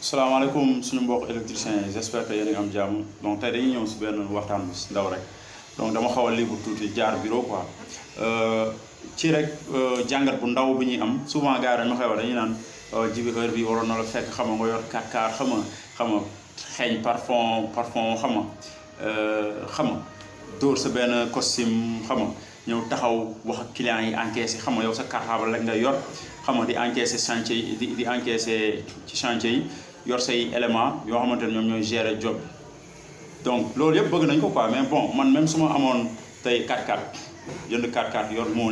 salaamaaleykum suñu mbokk électricien yi j'espère que yéen a ngi am jàmm donc tey dañuy ñëw si benn waxtaan bu ndaw rek donc dama xaw a libre tuuti jaar bureau quoi ci rek jàngat bu ndaw bi ñuy am souvent gars yi dañ ma koy wax dañuy naan jibi heure bi waroon na la fekk xam nga yor 4x4 xam nga xeeñ parfum xam nga dóor sa benn costume xam nga ñëw taxaw wax ak clients yi encaissé xam nga yow sa cartable rek nga yor xam nga di encaissé chantier yi di encaissé ci chantier yi yor say éléments yoo xamante ne ñoom ñooy gérer job bi donc loolu yëpp bëgg nañ ko quoi mais bon man même su ma amoon tey 4x4 jënd 4x4 yor moo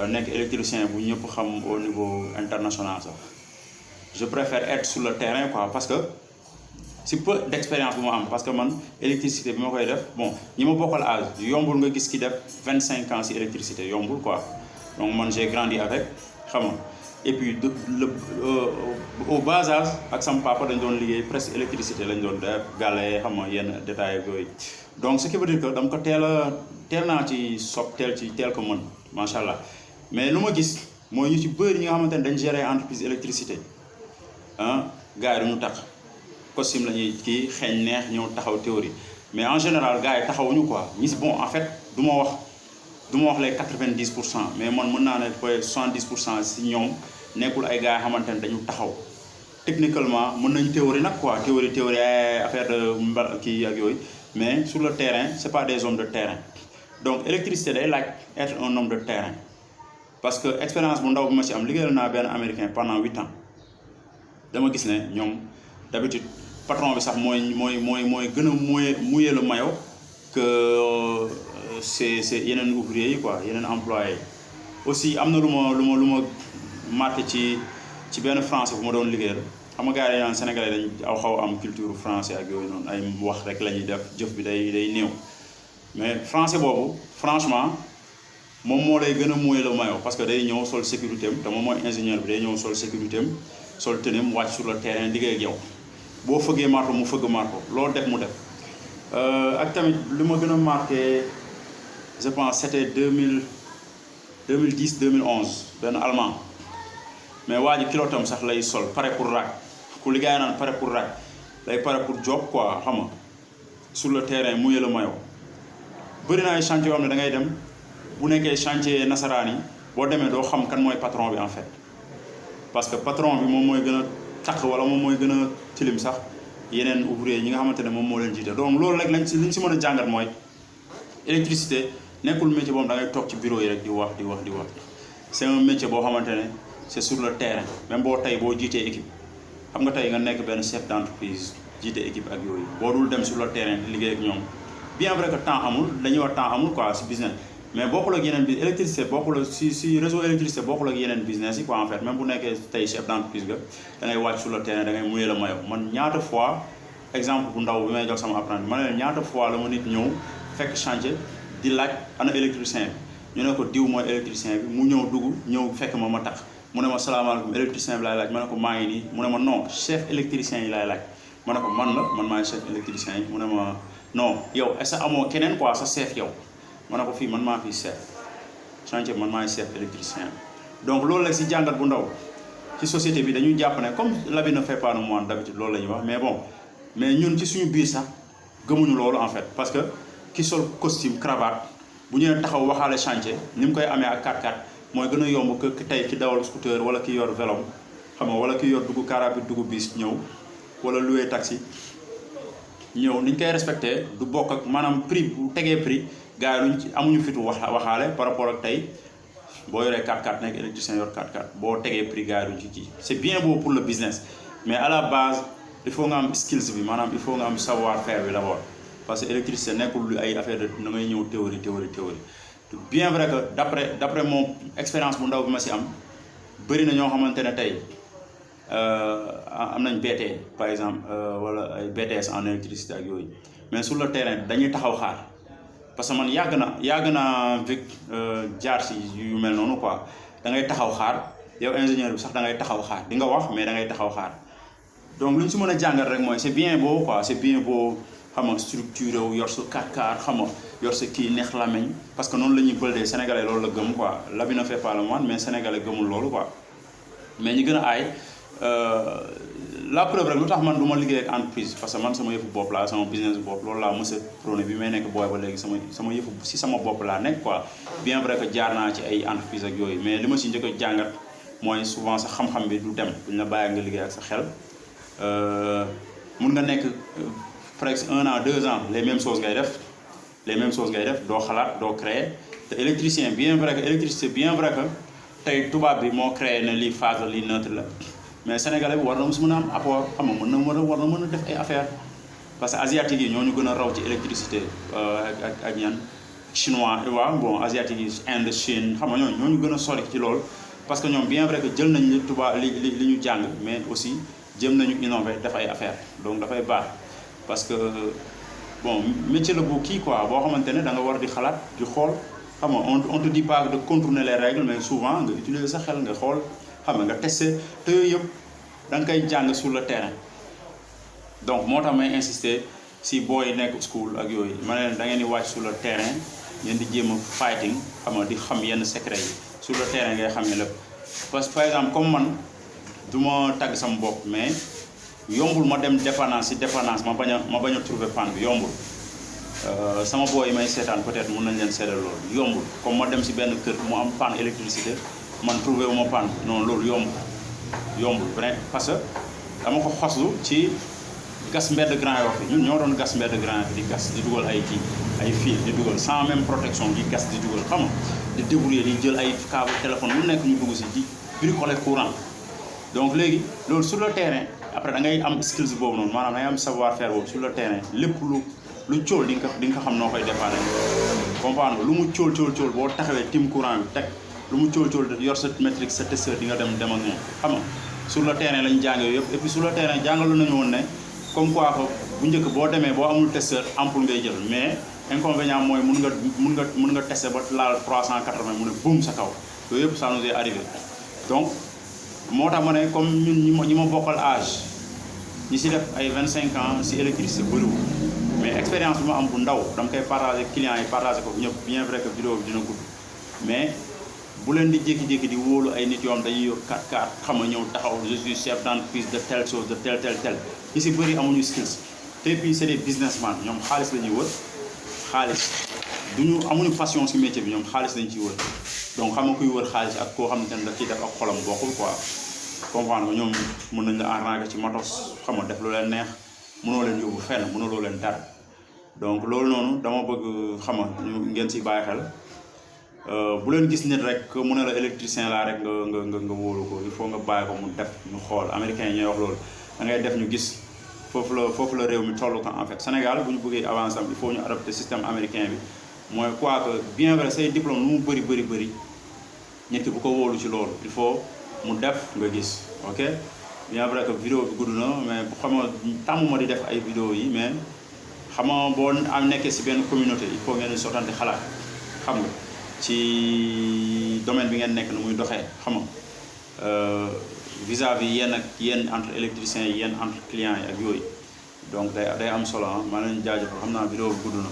nekk électricien bu ñëpp xam au niveau international sax je préfère être sur le terrain quoi parce que si peu d'expérience bu ma am parce que man électricité bi ma koy def bon ñi ma bokkal âge yombul nga gis ki def 25 ans si électricité yombul quoi donc man j'ai grandi avec xam nga et puis au bas âge ak sama papa dañ doon liggéey presque électricité lañ doon def gàllee xam nga yenn détails yooyu donc ce qui veut dire que dama ko teel naa ci teel ko mën macha allah mais lu ma gis mooy ñu ci bëri ñi nga xamante ne dañ gérer entreprise électricité gars yi duñu tax costume la ñuy kii xeeñ neex ñëw taxaw théorie mais en général gars yi taxawuñu quoi ñi si bon en fait du ma wax les 90% mais man mën naa ne peut 70% si ñoom nekkul ay gars yi xamante ne dañu taxaw techniquement mën nañ théorie nag quoi théorie affaire de kii ak yooyu mais sur le terrain c'est pas des hommes de terrain donc électricité day laaj être un homme de terrain parce que expérience bu ndaw bi ma si am liggéeyal naa benn américain pendant 8 ans dama gis ne ñoom d'habitude patron bi sax mooy gën a mouiller le maillot que c'est yeneen ouvriers yi quoi yeneen employés yi aussi am na lu ma marqué ci benn français bu ma doon liggéeyal xam nga gars yi naan sénégalais dañ xaw am culture français ak yooyu noonu ay wax rek la ñuy def jëf bi day néew mais français boobu franchement moom moo lay gën a mouiller le maillot parce que day ñëw sol sécurité am te moom mooy ingénieur bi day ñëw sol sécurité am sol tenue wàcc sur le terrain liggéey ak yow boo fëggee marto mu fëgg marto loolu def mu def ak tamit li ma gën a marqué je pense c'était 2010 2011 benn allemand mais waa ji kilotam sax lay sol pare pour raak ku liggéey naan pare pour raak lay pare pour job quoi xam nga sur le terrain mouiller le maillot bëri na ay chantier yoo xam ne da ngay dem bu nekkee chantier nasaraan yi boo demee doo xam kan mooy patron bi en fait parce que patron bi moom mooy gën a taq wala moom mooy gën a tilim sax yeneen ouvrier ñi nga xamante ne moom moo leen jiite donc loolu rek liñ si mën a jàngat mooy électricité nekkul métier boobu da ngay toog ci bureau yi rek di wax c'est un métier boo xamante ne c'est sur le terrain même boo jiitee équipe xam nga tey nga nekk benn chef d'entreprise jiite équipe ak yooyu boo dul dem sur le terrain di liggéey ak ñoom bien vrai que temps amul dañuy wax temps amul quoi si business mais bokkul ak yeneen électricité bokkul ak si réseau électricité bokkul ak yeneen business yi quoi en fait même bu nekkee tey chef d'entreprise ga da ngay wàcc sur le terrain da ngay mouiller le maillot man ñaata fois exemple bu ndaw bi may jox sama apprenti ma ne leen ñaata fois la ma nit ñëw fekk chantier di laaj ana électricien bi ñu ne ko diw mooy électricien bi mu ñëw fekk ma tax mu ne ma salaamaaleykum électricien bi laay laaj ma ne ko maa ngi nii mu ne ma non chef électricien yi laay laaj ma ne ko man maay chef électricien yi mu ne ma non yow est-ce que amoo keneen quoi sa chef yow ma ne ko fii man maa fi chef chantier man maay chef électricien donc loolu la si jàngat bu ndaw ci société bi dañuy jàpp ne comme l'habit ne fait pas le moine d'habitude loolu la ñuy wax mais bon mais ñun ci suñu biir sax gëmuñu loolu en fait parce que ki sol costume cravate bu ñëwee taxaw waxaale chantier ni mu koy amee ak 4x4 mooy gën a yomb que tey ki dawal scooter wala ki yor vélo xam nga wala ki yor dugg car rapide dugg bis ñëw wala louer taxi ñëw ni ñu koy respecté du bokk ak maanaam prix bu tegee prix gars yi luñ ci amuñu fitu waxaale par rapport ak tey boo yoree 4x4 nekk électricien yor 4x4 boo tegee prix gars yi luñ ci c'est bien beau pour le business mais à la base il faut nga am skills bi maanaam il faut nga am savoir faire bi d'abord parce que électricité nekkul ay affaire de da ngay ñëw théorie bien vrai que d'après mon expérience bu ndaw bi ma si am bëri na ñoo xamante ne tey am nañ BT par exemple wala ay BTS en électricité ak yooyu mais sur le terrain dañuy taxaw xaar parce que man yàgg naa jaar si yu mel noonu quoi da ngay taxaw xaar yow ingénieur bi sax da ngay taxaw xaar di nga wax mais da ngay taxaw xaar donc lu ñu si mën a jàngal rek mooy c'est bien beau quoi c'est bien beau xam nga structuré wu yor sa 4x4 xam nga yor sa kii neex lameñ parce que noonu la ñuy bëldee sénégalais loolu la gëm quoi l'habit ne fait pas le moine mais sénégalais gëmul loolu quoi mais ñi gën a aay la preuve rek lu tax man du ma liggéey ak entreprise parce que man sama yëfu bopp laa sama business bopp loolu laa mës a prôné bi may nekk booy ba léegi sama yëfu si sama bopp laa nekk quoi bien vrai que jaar naa ci ay entreprise ak yooyu mais li ma si njëkk a jàngat mooy souvent sa xam-xam bi du dem duñ la bàyyi nga liggéey ak sa xel mun nga nekk presque 1 an 2 ans les mêmes choses ngay def doo xalaat doo créer te électricien bien vrai que électricité bien vrai que tey tubaab bi moo créé ne lii phase la lii neutre la mais sénégalais bi war na mën a am apport xam nga war na mën a def ay affaire parce que asiatique yi ñoo ñu gën a raw ci électricité ak ñan chinois waaw bon asiatique yi Inde Chine xam nga ñoo ñu gën a sori ci loolu parce que ñoom bien vrai que jël nañ li tubaab li ñu jàng mais aussi jëm nañu innover def ay affaire donc dafay baax parce que bon métier la bu kii quoi boo xamante ne da nga war di xalaat di xool xam nga on te dit pas de contourner les règles mais souvent nga utiliser sa xel nga xool xam nga tester te yooyu yëpp da nga koy jàng sur le terrain donc moo tax may insister si booy nekk school ak yooyu ma ne leen da ngeen di wàcc sur le terrain ngeen di jéem a fighting xam nga di xam yenn secret yi sur le terrain ngay xam ne lépp parce que par exemple comme man du ma tagg sama bopp mais yombul ma dem dépendance si dépendance ma bañ a trouver panne bi yombul sama booy yi may seetaan peut-être mun nañ leen seedal loolu yombul comme ma dem si benn kër mu am panne électricité man trouvé wu ma panne non loolu yombul vrai parce que dama ko xoslu ci gas mbedd Grand Yoff yi ñun ñoo doon gas mbedd Grand Yoff di gas di dugal ay fil di dugal sans même protection di gas di dugal xam nga di débrouiller di jël ay câble téléphone lu nekk ñu dugg si di bricoler courant donc léegi loolu sur le terrain après da ngay am skills boobu noonu maanaam da ngay am savoir faire boobu sur le terrain lépp lu cóol di nga xam noo koy dépanner comprendre nga lu mu cóol boo taxawee tim courant bi teg lu mu cóol yor sa métrique sa testeur di nga dem ak moom xam nga sur le terrain lañ jàng yooyu yëpp et puis sur le terrain jàngalu nañu woon ne comme quoi que bu njëkk boo demee boo amul testeur ampoule ngay jël mais inconvénient mooy mun nga tester ba laal 380 mu ne boum sa kaw yooyu yëpp ça nous est arrivé donc moo tax ma ne comme ñun ñi ma bokkal âge ñi si def ay 25 ans si électricité bëriwul mais expérience bi ma am bu ndaw dama koy partager clients yi partager ko ñëpp bien vrai que vidéo bi dina gudd mais bu leen di jékki-jékki di wóolu ay nit yoo xam dañuy yor 4x4 xam nga ñëw taxaw je suis chef d'entreprise de telle chose de tel ñi si bëri amuñu skills te puis c'est des businessmen ñoom xaalis la ñuy wër xaalis amuñu passion si métier bi ñoom xaalis lañ ciy wër donc xam nga kuy wër xaalis ak koo xamante ne da ciy def ak xolam bokkul quoi comprendre nga ñoom mën nañ la arranger ci matos xam nga def lu leen neex mënoo leen yóbbu fenn mënuloo leen dara donc loolu noonu dama bëgg xam nga ngeen si bàyyi xel bu leen gis nit rek que mu ne la électricien laa rek nga wóolu ko il faut nga bàyyi ko mu def ñu xool américains yi ñooy wax loolu da ngay def ñu gis foofu la réew mi toll ko en fait Sénégal bu ñu bëggee avancer il faut ñu adopter système américain bi mooy quoi que bien vrai say diplôme lu mu bëri nit ki bu ko wóolu ci loolu il faut mu def nga gis ok bien vrai que vidéo bi gudd na mais bu xam nga tàmmuma di def ay vidéo yi mais xam nga boo am nekkee si benn communauté il faut ngeen di sottante xalaat xam nga ci domaine bi ngeen nekk na muy doxee xam nga vis-à-vis yenn entre électriciens yi yenn entre clients yi ak yooyu donc day am solo maa leen jaajëfal xam naa vidéo bi gudd na